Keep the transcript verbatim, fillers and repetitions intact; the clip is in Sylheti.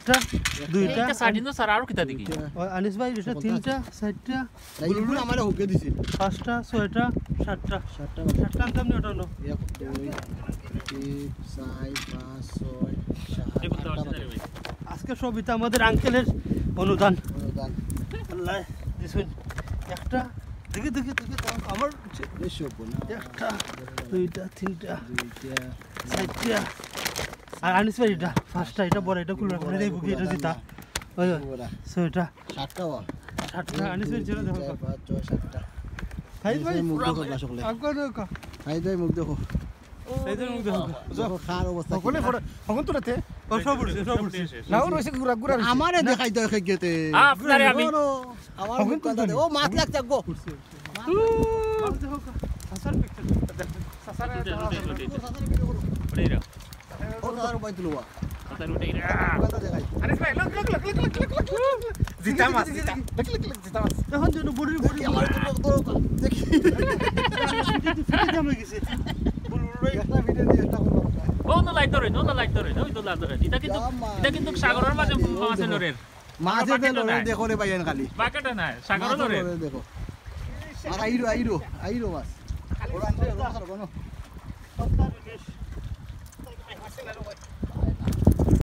একটা, দুইটা। তিনটা ছাড়ি দিন তো স্যার, আরো কিতা দেখি? ও, আনিস ভাই, এটা তিনটা, চারটা, বুলবুল আমারে হুকে দিছে। পাঁচটা, ছয়টা, সাতটা। সাতটা বাজে। সাতটা আনতাম না, ওটা হলো। এক, দুই, তিন, চার, পাঁচ, ছয়, সাত, আটটা বাজে। আজকে সব ইটা আমাদের আঙ্কেলের অনুদান। অনুদান। আল্লাহ দিছইন। একটা, দেখি, দেখি, দেখি, দেখি, আমার বেশ হবো না। একটা, দুইটা, তিনটা, দুইটা, চারটা। আর আনিস ভাই, এটা পাঁচটা, এটা বড়, এটা খুললাম, এটা বুকে, এটা জিতা। ওই, ওই, বড়। ছয়টা। সাতটা বা? সাতটা, আনিস ভাই, ছেড়ে দেখো। চার, পাঁচ, ছয়, সাতটা। খাই ভাই, মুখ দেখো, দর্শক লে। আগুয়া দেখো। খাই ভাই, মুখ দেখো। এই যে মুখ দেখো। দেখো, খার অবস্থা কি? সকলে ফটো, হগুন তো রাতে। ও, সব উঠছে, সব উঠছে। না, ও রয়েছে গুড়া, গুড়া রয়েছে। আমারে দেখাই দাও, খেয়ে গেতে। আপনারে আমি। না, না, আমার মুখ কান্দা দে। ও, মাছ লাগছে, গো। উঠছে, উঠছে। মাছ দেখো, চাচার পিকচার। চাচার পিকচার। ওটাই রে। ও, চাচার উপায় তুলবা। চাচার উঠাই রে। কথা দেখাই। আরে ভাই, look, look, look। জিতা মাছ, জিতা। Look, look, look, জিতা মাছ। এখন যেন বড়ি, বড়ি। আমার তো লোক ধরো কা। দেখি। ফিটে জাম হয়ে গেছে। বুলবুল ভাই। একটা ভিডিও দিয়ে একটা করবো। ও তো লাইট ধরে, ও তো লাইট ধরে, ওই তো লাইট ধরে। এটা কিন্তু, এটা কিন্তু সাগরের মাঝে মাছে লড়ের। মাছে তো লড়ে দেখো রে ভাই, এন খালি। বাকেটে না, সাগরে লড়ে। দেখো। আর আইরো, আইরো, আইরো মাছ। ওরা আনতে হবে, ওরা খাবো না।